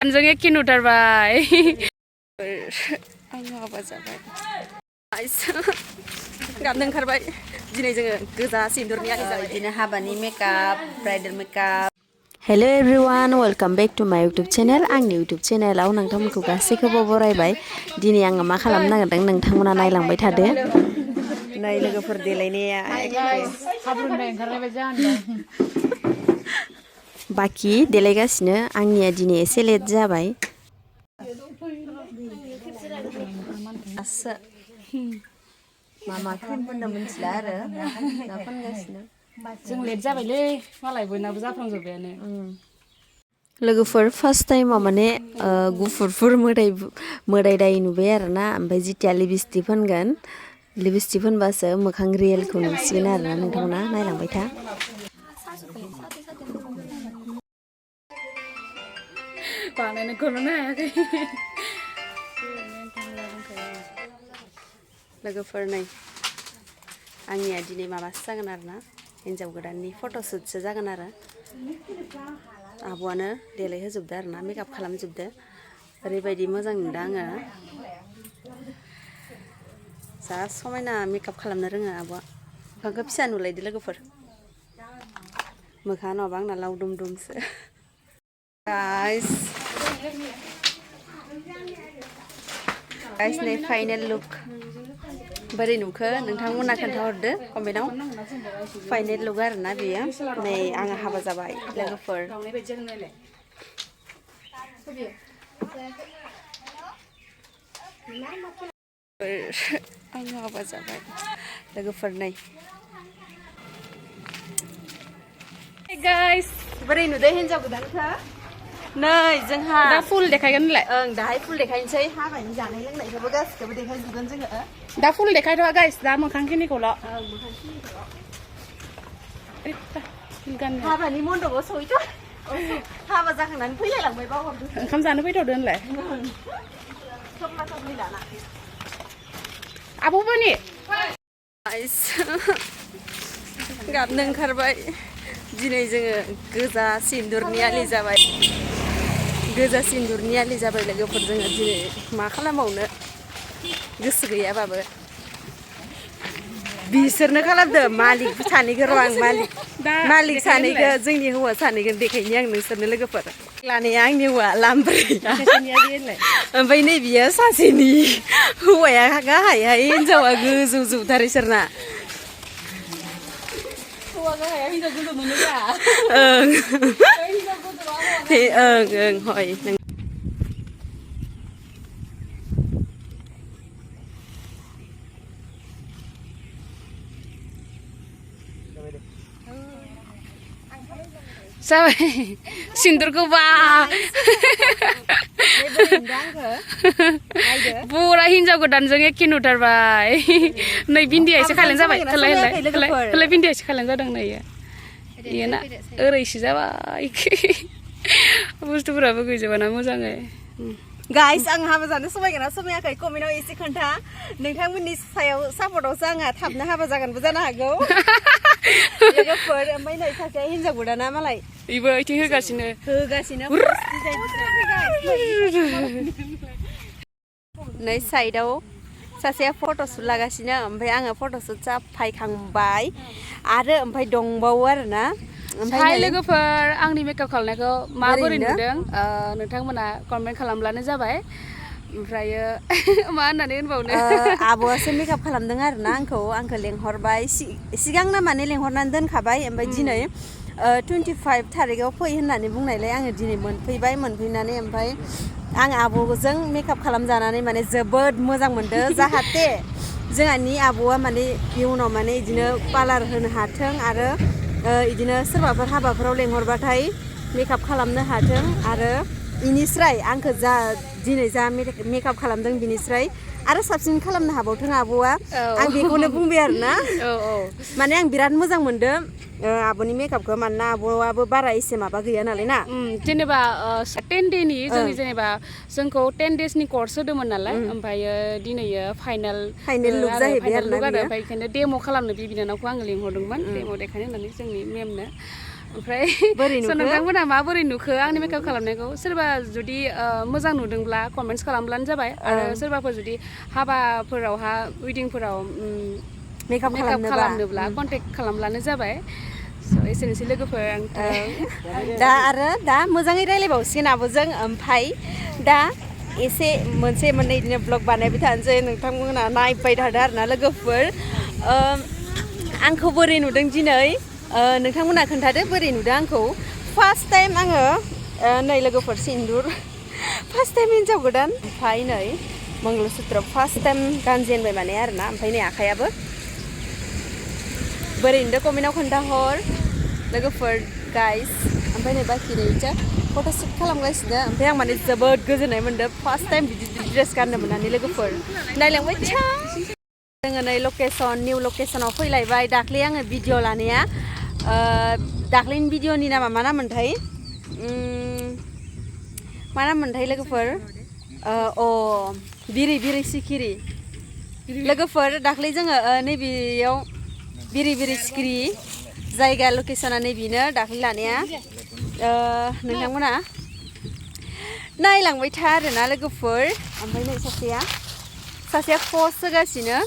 जों एखे नुथारबाय आं हाबा जाबाय गाबनो ओंखारबाय दिनै जोङो गोजा सिन्दुरनि आलि जाबाय बिदिनो हाबानि makeup bridal makeup hello everyone welcome back to my YouTube channel आंनि यूट्यूब चैनलाव नोंथांमोनखौ गासैखौबो बरायबाय दिनै आङो मा खालामनो नागिरदों नोंथांमोना नायलांबाय थादो नै लोगोफोर देलायनाया बाखि देलायगासिनो आंनिया दिनै एसे लेट जाबाय मा क्रिम फोननो मिथिला आरो दा फोनगासिनो जों लेट जाबायलै मालाय बयनाबो जाफ्रामजोब्बायानो लोगोफोर फार्स्ट टाइमाव माने गुफुरफोर मोदाय दाय नुबाय आरोना ओमफ्राय जिथिया लिपस्टिक फोनगोन लिपस्टिक फोनबासो मोखां रियेलखौ नुसिगोन आरोना नोंथांमोना नायलांबाय था बानायनोखौनो हायाखै लोगोफोर नै आंनिया दिनै माबासो जागोन आरोना हिन्जाव गोदाननि फट'शुटसो जागोन आरो आब'आनो देलायहोजोबदो आरोना मेकआप खालामजोबदो ओरैबायदि मोजां नुदों आङो जा समायना मेकआप खालामनो रोङो आब'आ मोखांखौ फिसा नुलायदो लोगोफोर मोखाङा नङाबा आंना लावदुम दुमसो गाइस नै फाइनेल लुक बोरै नुखो नोंथांमोना खोन्थाहरदो कमेन्टआव फाइनेल लुक आरोना बेयो नै आङो हाबा जाबाय लोगोफोर आङो हाबा जाबाय लोगोफोर नै गाइस बोरै नुदों हिन्जाव गोदानखौ नै जोंहा दा फुल देखायगोन होनलाय ओं दाहाय फुल देखायनोसै हाबानि जानाय लोंनायखौबो गासिखौबो देखायजोबगोन जोङो दा फुल देखायथ'आ गाइस दा मोखांखिनिखौल' हाबानि मन्दपआव सहैथ' हाबा जाखांनानै फैलायलांबाय बावहरदों ओंखाम जानो फैथ'दो होनलाय थफ्ला थफ्लि लाना आब'मोननि गाबनो ओंखारबाय दिनै जोङो गोजा सिन्दुरनि आलि जाबाय गोजा सिन्दुरनि आलि जाबाय लोगोफोर जोङो दिनै मा खालामबावनो गोसो गैयाबाबो बिसोरनो खालामदो मालिक सानैखौ र' आं मालिक सानैखौ जोंनि हौवा सानैखौ देखायनि आं नोंसोरनो लोगोफोर लानाया आंनि हौवा लामब्रैया ओमफ्राय नै बियो सासेनि हौवाया गाहायहाय हिन्जावा गोजौ जौथार इसोरना ओं हय जाबाय सिन्दुरखौ बा बुरा हिन्जाव गोदानजों एखे नुथारबाय नै बिन्दिया एसे खायलें जाबाय होलाय बिन्दिया एसे खायलें जादों नै इयो ना ओरैसो जाबाय बुस्थुफोराबो गैजोबाना मोजाङै गाइस आं हाबा जानो समायगोना समायाखै कमेन्टआव एसे खोन्था नोंथांमोननि सायाव सापर्टआवसो आंहा थाबनो हाबा जागोनबो जानो हागौ लोगोफोर ओमफ्राय नै सासे हिन्जाव गोदाना मालाय इबो इथिं होगासिनो नै साइडआव सासेया फट'शुट लागासिनो ओमफ्राय आङो फट'शुट जाफायखांबाय आरो ओमफ्राय दंबावो आरोना ओमफ्राय लोगोफोर आंनि मेकआप खालामनायखौ माबोरै नुदों नोंथांमोना कमेन्ट खालामब्लानो जाबाय ओमफ्रायो मा होननानै होनबावनो आब'आसो मेकआप खालामदों आरोना आंखौ लेंहरबाय सिगांनो माने लेंहरनानै दोनखाबाय ओमफ्राय दिनै 25 थारिखआव फै होननानै बुंनायलाय आङो दिनै मोनफैनानै ओमफ्राय आं आब'जों मेकआप खालामजानानै माने जोबोद मोजां मोनदों जाहाथे जोंहानि आब'आ माने इयुनाव माने बिदिनो पार्लार होनो हाथों आरो बिदिनो सोरबाफोर हाबाफोराव लेंहरबाथाय मेकआप खालामनो हाथों आरो इनिस्राय आंखौ दिनै जा मेकआप खालामदों बिनिस्राय आरो साबसिन खालामनो हाबावथों आब'आ आं बेखौनो बुंबाय आरोना माने आं बिराद मोजां मोनदों आब'नि मेकआपखौ मानोना आब'आबो बारा एसे माबा गैया नालाय ना जेनेबा 10 डेनि जोंनि जेनेबा जोंखौ 10 डेसनि कर्स होदोंमोन नालाय ओमफ्रायो दिनै फाइनेल लुक जाहैबाय आरो ओमफ्राय बेखायनो डेम' खालामनो बि बिनानावखौ आङो लिंहरदोंमोन डेम' देखायनो होननानै जोंनि मेमनो ओमफ्राय नोंथांमोनहा माबोरै नुखो आंनि मेकआप खालामनायखौ सोरबा जुदि मोजां नुदोंब्ला कमेन्ट्स खालामब्लानो जाबाय आरो सोरबाफोर जुदि हाबाफोरावहा वेडिंफोराव मेकआप खालामनोब्ला कन्टेक्ट खालामब्लानो जाबाय एसेनोसै लोगोफोर दा मोजाङै रायलायबावसिगोन आब'जों ओमफ्राय दा एसे मोनसे मोननै बिदिनो ब्लग बानायबाय थानोसै नोंथांमोना नायबाय थादो आरोना लोगोफोर आंखौ बोरै नुदों दिनै नोंथांमोना खोन्थादो बोरै नुदों आंखौ फार्स्ट टाइम आङो नै लोगोफोर सिन्दुर फार्स्ट टाइम हिन्जाव गोदान ओमफ्राय नै मंगलसूत्र फार्स्ट टाइम गानजेनबाय माने आरोना ओमफ्राय नै आखायाबो बोरै नुदों कमेन्टआव खोन्थाहर लोगोफोर गाइस ओमफ्राय नै बाखि नै फट'शुट खालामगासिनो ओमफ्राय आं माने जोबोद गोजोननाय मोन्दों फार्स्ट टाइम बिदि ड्रेस गाननो मोननानै लोगोफोर नायलांबाय था जोङो नै निउ लकेसनाव फैलायबाय दाख्लै आङो भिडिअ लानाया दाख्लैनि भिडिअनि नामा मा नाममोनथाय लोगोफोर बिरै बिरै सिखिरि लोगोफोर दाख्लै जोङो नैबेयाव बिरै सिखिरि जायगा लकेसना नैबेनो दाख्लै लानाया नोंथांमोना नायलांबाय था आरोना लोगोफोर ओमफ्राय नै सासेया पस्ट होगासिनो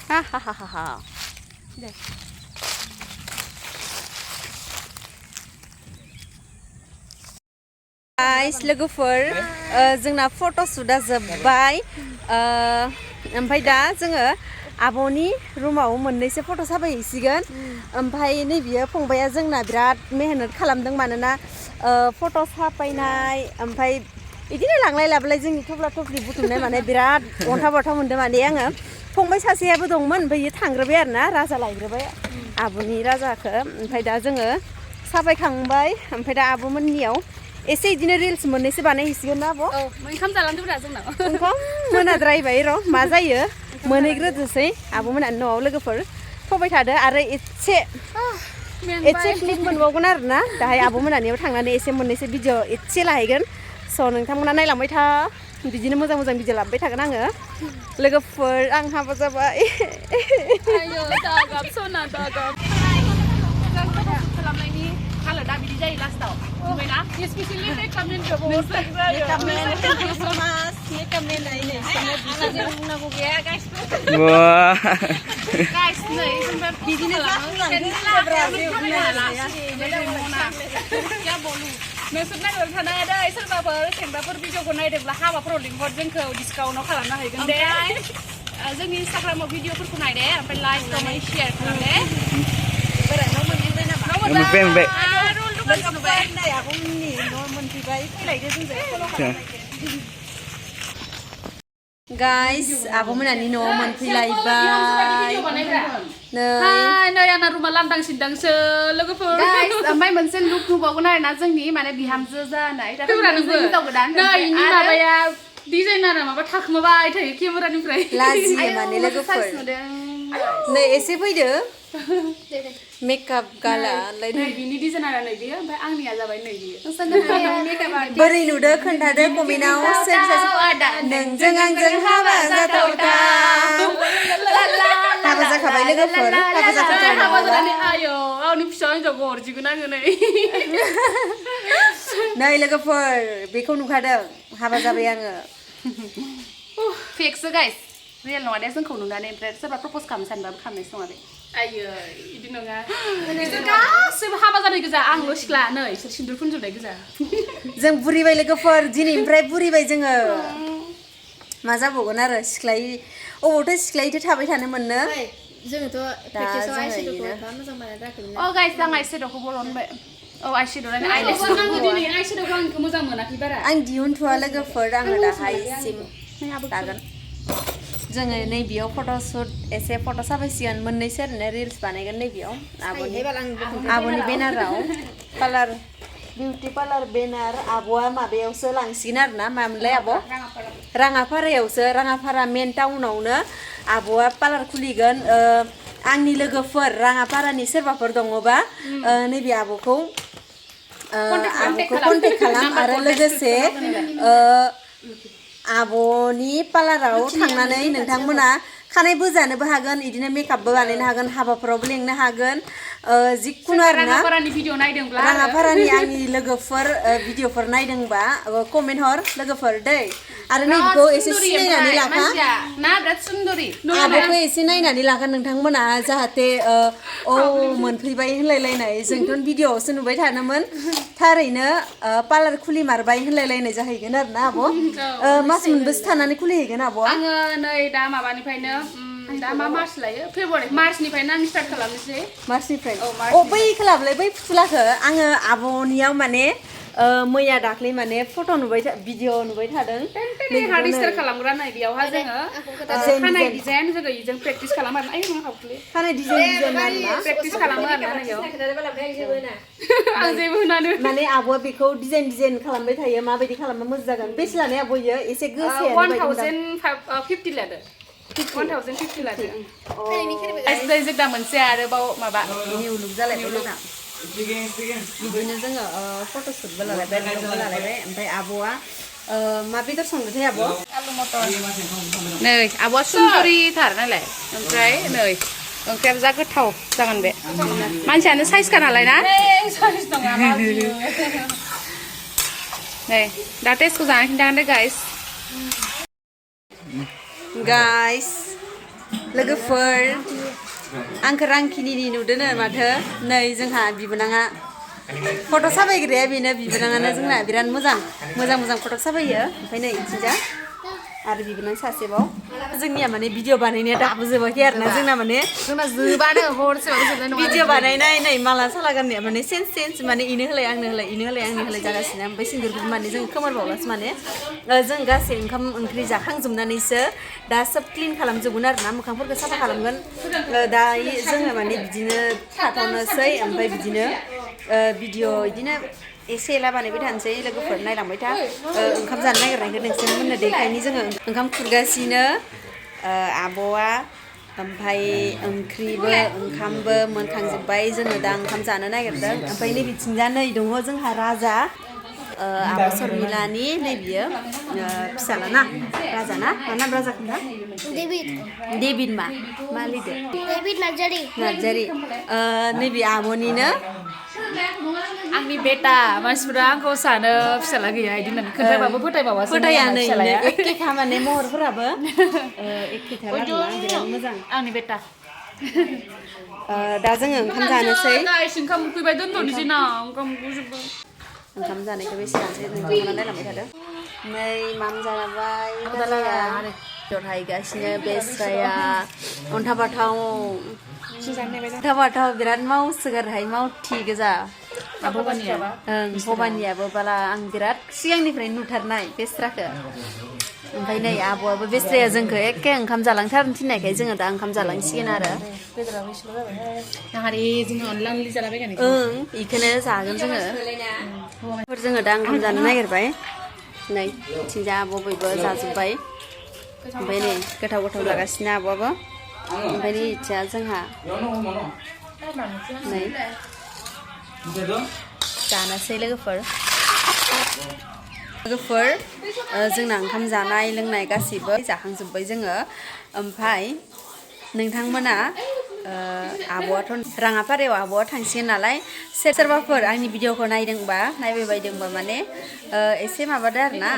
हा दे गाइस लोगोफोर जोंना फट'शुटआ जोब्बाय ओमफ्राय दा जोङो आब'नि रुमाव मोननैसो फट' साफायहैसिगोन ओमफ्राय नैबेयो फंबाया जोंना बिराद मेहनत खालामदों मानोना फट' साफायनाय ओमफ्राय बिदिनो लांलाय लाबोलाय जोंनि थफ्ला थफ्लि बुथुमनाय माने बिराद अन्थाव बाथाव मोनदों माने आङो फंबाय सासेयाबो दंमोन ओमफ्राय बियो थांग्रोबाय आरोना राजा लायग्रोबाय आब'नि राजाखौ ओमफ्राय दा जोङो साफायखांबाय ओमफ्राय दा आब'मोननियाव एसे बिदिनो रिल्स मोननैसो बानायहैसिगोन ना आब' ओंखाम जालांदोंब्रा जोंनाव ओंखाम मोनाद्रायबाय र' मा जायो मोनहैग्रोदोसै आब'मोनहानि न'आव लोगोफोर फैबाय थादो आरो एसे क्लिप मोनबावगोन आरोना दाहाय आब'मोनहानियाव थांनानै एसे मोननैसो भिडिअ एसे लाहैगोन स' नोंथांमोना नायलांबाय था बिदिनो मोजां भिडिअ लाबोबाय थागोन आङो लोगोफोर आं हाबा जाबाय खालामनायनि हालोदा बिदि जायो लास्टाव बुंबायना स्पेशेलि मेकआपमेन बुंनांगौ गैया गाइसखौ गाइस नै बिदिनो नोंसोर नायबाय थानाय दै सोरबाफोर सेंग्राफोर भिडिअखौ नायदोंब्ला हाबाफोराव लिंहर जोंखौ डिसकाउन्टआव खालामनो हागोन दे जोंनि इन्सटाग्रामाव भिडिअफोरखौ नायदे ओमफ्राय लाइक कमेन्ट शेयार खालामदे गाइस आब'मोनहानि न'आव मोनफैलायबाय नै आंना रुमा लांदां सिनदांसो लोगोफोर ओमफ्राय मोनसे लुक नुबावगोन आरोना जोंनि माने बिहामजो जानाय हिनजाव गोदान नै माबाया डिजाइनारा माबा थाखोमाबाय थायो केमेरानिफ्राय लाजियो माने लोगोफोर नै एसे फैदो मेकआप गाला नै बिनि डिजाइनारा नै बियो ओमफ्राय आंनिया जाबाय नै बियो बोरै नुदो खोन्थादो कमेन्टआव नोंजों आंजों हाबा जाथावथाव हाबा जाखाबाय लोगोफोर हाबा जाथावथाव आयौ आंनि फिसा हिनजावखौ हरजिगोन आङो नै लोगोफोर बेखौ नुखादों हाबा जाबाय आङो फेकसो गाइस रियेल नङा दे जोंखौ नुनानै ओमफ्राय सोरबा प्रप'ज खालामनो सानबाबो खालामनायसो नङा दे आयै बिदि नङा बिसोर गासैबो हाबा जानाय गोजा आंल' सिख्ला नै इसोर सिन्दुर फुनजोबनाय गोजा जों बुरिबाय लोगोफोर दिनैनिफ्राय बुरिबाय जोङो मा जाबावगोन आरो सिख्लाय अबावथो सिख्लायैथो थाबाय थानो मोननो जोङोथ' प्रेक्टिसाव आइशेड'खौ मोजां बानायनो रोङाखैमोन गाइस आं आइशेड'खौ बरनबाय आइशेड' आङो दिनै आइशेड'खौ आंखौ मोजां मोनाखै बारा आं दिहुनथ'वा लोगोफोर आङो दाहायसिम लागोन जोङो नैबेयाव फट'शुट एसे फट' साफायसिगोन मोननैसो ओरैनो रिल्स बानायगोन नैबेयाव आब'नि बेनाराव पार्लार बिउटि पार्लार बेनार आब'आ माबायावसो लांसिगोन आरोना मामोनलाय आब' राङापारा मेन टाउनावनो आब'आ पार्लार खुलिगोन आंनि लोगोफोर राङापारानि सोरबाफोर दङबा नैबे आब'खौ कन्टेक्ट खालाम आरो लोगोसे आब'नि पार्लाराव थांनानै नोंथांमोना खानाय बोजानोबो हागोन इदिनो मेकआपबो बानायनो हागोन हाबाफोरावबो लेंनो हागोन जिखुनु आरोना राङापारानि भिडिअ नायदोंब्ला राङापारानि आंनि लोगोफोर भिडिअफोर नायदोंबा कमेन्ट हर लोगोफोर दै आरो नैबेखौ एसे सिनायनानै लाखा ना बिराद सुन्दरि आब'खौ एसे नायनानै लाखा नोंथांमोना जाहाथे मोनफैबाय होनलायलायनाय जोंथ' भिडिअआवसो नुबाय थानोमोन थारैनो पार्लार खुलिमारबाय होनलायलायनाय जाहैगोन आरोना आब' मास मोनबेसे थानानै खुलिहैगोन आब' आङो नै दा माबानिफ्रायनो दा मा मार्च लायो फेब्रुवारि मार्चनिफ्रायनो आं स्टार्ट खालामनोसै मार्चनिफ्राय बै खोलाबलाय बै फुथुलाखौ आङो आब'नियाव माने मैया दाख्लै माने फट' नुबाय भिडिअ नुबाय थादों हार्ड खालामग्रा नै बेयावहा जोङो खानाय डिजाइन जोङो इजों प्रेक्टिस खालामो आरोना आइ मा हावख्ले खानाय डिजाइन आरोना प्रेक्टिस खालामो आरोना नैयाव आं जेबो होनानो माने आब'आ बेखौ डिजाइन खालामबाय थायो माबायदि खालामबा मोजां जागोन बेसे लानाय आब'यो एसे गोसायानो 1050 लादो 1050 लादो जों दा मोनसे आरोबाव माबा निउ लुक जालायबाय जोंना बिदिनो जोङो फट'शुटबो लालायबाय भिडिअबो लालायबाय ओमफ्राय आब'आ मा बेदर संदोंथाय आब' आलु मटर नै आब'आ सुन्दरिथार नालाय ओमफ्राय नै ओंख्रियाबो जा गोथाव जागोन बे मानसियानो साइजखा नालाय ना नै दा टेस्टखौ जानानै खिन्थागोन दे गाइस लोगोफोर आंखौ रांखिनिनि नुदोंनो माथो नै जोंहा बिबोनाङा फट' साफायग्राया बेनो बिबोनाङानो जोंना बिराद मोजां फट' साफायो ओमफ्राय नै इथिंजा आरो बिबोनां सासेबाव जोंनिया माने भिडिअ बानायनाया दाबो जोबाखै आरोना जोंना जोबानो हरसेबाबो जोबनाय नङा भिडिअ बानायनाय नै माला साला गाननाया माने सेन्स माने इनो होलाय आंनो होलाय इनो होलाय आंनो होलाय जागासिनो ओमफ्राय सिंदुरखौ माने जों खोमोरबावलासो माने जों गासै ओंखाम ओंख्रि जाखांजोबनानैसो दा सोब क्लिन खालामजोबगोन आरोना मोखांफोरखौ साफा खालामगोन दा जोङो माने बिदिनो थाथ'नोसै ओमफ्राय बिदिनो भिडिअ बिदिनो एसे एला बानायबाय थानोसै लोगोफोर नायलांबाय था ओंखाम जानो नागिरनायखौ नोंसोरमोननो देखायनि जोङो ओंखाम खुरगासिनो आब'आ ओमफ्राय ओंख्रिबो ओंखामबो मोनखांजोब्बाय जोङो दा ओंखाम जानो नागिरदों ओमफ्राय नै बिथिंजा नै दङ जोंहा राजा आब' शर्मिलानि नै बियो फिसाला ना राजा ना मा नाम राजा खोन्था डेभिड मा लिरदो डेभिड नार्जारि नैबे आब'निनो आंनि बेटा मानसिफोरा आंखौ सानो फिसाला गैया इदि होननानै खोन्थाबाबो फोथायबावासो फोथायानो एखेखा माने महरफोराबो एखेथार आरोना बिराद मोजां आंनि बेटा दा जोङो ओंखाम जानोसै ओंखाम उखैबाय दोनथ'नोसै ना ओंखाम उखैजोब्बाय ओंखाम जानायखौ बेसे जानोसै नोंथांमोना नायलांबाय थादों नै माम जाबाय बेदर हायगासिनो बेस्राया अन्थाबाथाव बिराद मावसोगारहाय मावथि गोजा भबानियाबो बाला आं बिराद सिगांनिफ्रायनो नुथारनाय बेस्राखौ ओमफ्राय नै आब'आबो बेस्राया जोंखौ एखे ओंखाम जालांथारनो थिननायखाय जोङो दा ओंखाम जालांसिगोन आरो बेखौनो जागोन जोङो दा ओंखाम जानो नागिरबाय नै थिंजा आब' बयबो जाजोब्बाय ओमफ्राय नै गोथाव जागासिनो आब'आबो ओमफ्राय नै इथिया जोंहा नै जानोसै लोगोफोर जोंना ओंखाम जानाय लोंनाय गासिबो जाखांजोब्बाय जोङो ओमफ्राय नोंथांमोना आब'आथ' राङापारायाव आब'आ थांसिगोन नालाय सोरबाफोर आंनि भिडिअखौ नायबाय बायदोंबा माने एसे माबादो आरोना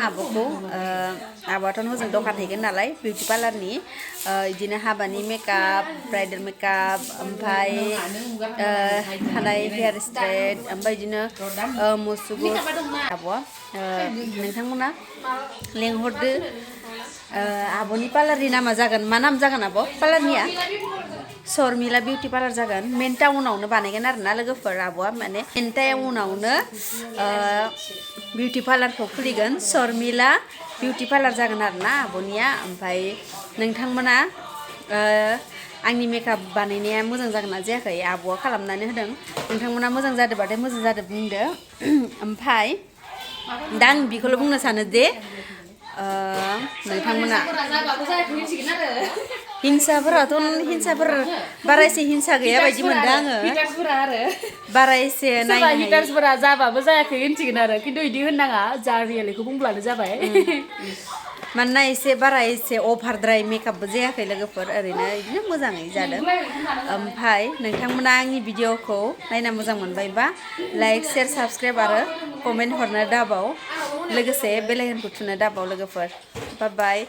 आब'आथ' हजों दखान हैगोन नालाय बिउटि पार्लारनि बिदिनो हाबानि मेकआप ब्राइडेल मेकआप ओमफ्राय खानाय हेयार स्ट्रेट ओमफ्राय बिदिनो मुसुगुर आब'आ नोंथांमोना लेंहरदो आब'नि पार्लारनि नामा जागोन मा नाम जागोन आब' पार्लारनिया शर्मिला बिउटि पार्लार जागोन मेन टाउनावनो बानायगोन आरोना लोगोफोर आब'आ माने मेन टाउनावनो बिउटि पार्लारखौ खुलिगोन शर्मिला बिउटि पार्लार जागोन आरोना आब'निया ओमफ्राय नोंथांमोना आंनि मेकआप बानायनाया मोजां जागोन ना जायाखै आब'आ खालामनानै होदों नोंथांमोना मोजां जादोंबाथाय मोजां जादों बुंदो ओमफ्राय दा आं बेखौल' बुंनो सानो जे नोंथांमोना हिंसाफोर बारा एसे हिंसा गैया बायदि मोनदों आङो बारा एसे हिटार्सफोरा जाबाबो जायाखै होनसिगोन आरो खिन्थु बिदि होननाङा जा रियेलिखौ बुंब्लानो जाबाय मानोना एसे बारा एसे अभारद्राय मेकआपबो जायाखै लोगोफोर ओरैनो बिदिनो मोजाङै जादों ओमफ्राय नोंथांमोना आंनि भिडिअखौ नायना मोजां मोनबायबा लाइक शेयार साबस्क्राइब आरो कमेन्ट हरनो दाबाव लोगोसे बेल आइकनखौ थुनो दाबाव लोगोफोर बाय बाय